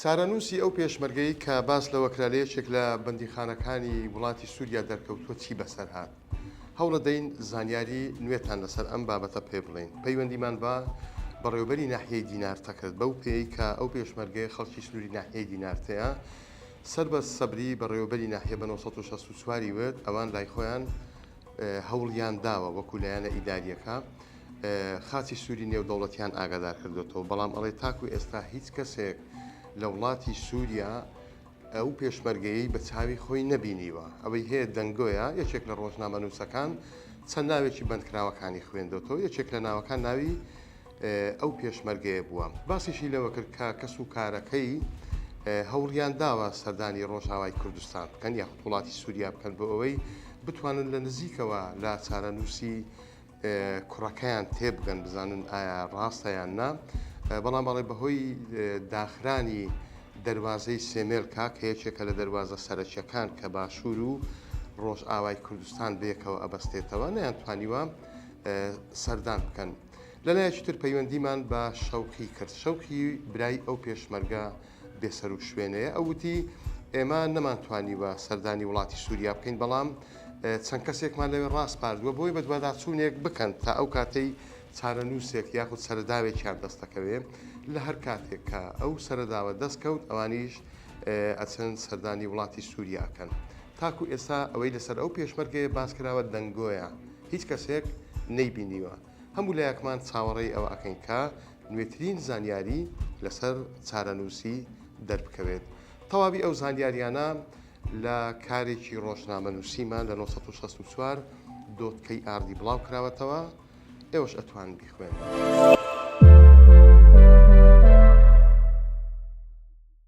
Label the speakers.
Speaker 1: چارەنووسی ئەو پێشمەرگەی کە باس لەوە کرا لە یەکێک لە بەندیخانەکانی وڵاتی سووریا دەرکەوتووە چی بەسەر هات؟ هەوڵەدەین زانیاری نوێتان لەسەر ئەم بابەتە پێ بڵێین. پەیوەندیمان بە بەڕێوەبەری ناحیەی دینارتە کرد، بەو پێیەی کە ئەو پێشمەرگەیە خەڵکی سنووری ناحیەی دینارتەیە، سەربەست سەبری بەڕێوەبەری ناحیە بە 964 ی وت، ئەوان لای خۆیان هەوڵیان داوە وەکو لایەنە ئیدارییەکە خاچی سووری نێودەوڵەتیان ئاگادار کردۆتەوە، بەڵام ئەڵێ تاکو ئێستا هیچ کەسێک لە وڵاتی سووریا ئەو پێشمەرگەیەی بە چاوی خۆی نەبینیوە، ئەوەی هەیە دەنگۆیە، یەکێک لە ڕۆژنامەنووسەکان چەند ناوێکی بەندکراوەکانی خوێندۆتەوە، یەکێک لە ناوەکان ناوی ئەو پێشمەرگەیە بووە. باسیشی لەوە کرد کە کەس و کارەکەی هەوڵیان داوە سەردانی ڕۆژئاوای کوردستان بکەن یاخود وڵاتی سووریا بکەن بۆ ئەوەی بتوانن لە نزیکەوە لە چارەنووسی کوڕەکەیان تێبگەن بزانن ئایا ڕاستە یان نا، بەڵام ئەڵێ بەهۆی داخرانی دەروازەی سێمێلکا کە یەکێکە لە دەروازە سەرەکیەکان کە باشوور و ڕۆژئاوای کوردستان بەیەکەوە ئەبەستێتەوە نەیانتوانیوە سەردان بکەن. لەلایەکی تر پەیوەندیمان بە شەوقی کرد، شەوقی برای ئەو پێشمەرگە بێسەروشوێنەیە، ئەو وتی، ئێمە نەمانتوانیوە سەردانی وڵاتی سووریا بکەین، بەڵام چەند کەسێکمان لەوێ ڕاسپاردووە بۆی بەدواداچوونێک بکەن تا ئەو کاتەی چارەنووسێک یاخود سەرەداوێکیان دەست دەکەوێ، لە هەر کاتێک کە ئەو سەرەداوە دەست کەوت ئەوانیش ئەچن سەردانی وڵاتی سووریا ئەکەن. تاکو ئێستا ئەوەی لەسەر ئەو پێشمەرگەیە باس کراوە دەنگۆیە، هیچ کەسێک نەیبینیوە. هەموو لایەکمان چاوەڕێی ئەوە ئەکەین کە نوێترین زانیاری لەسەر چارەنووسی دەربکەوێت. تەواوی ئەو زانیاریانە لە کارێکی ڕۆژنامەنووسیمان لە 964 dot KRD بڵاو کراوەتەوە، ئێوەش ئەتوانن بیخوێننەوە.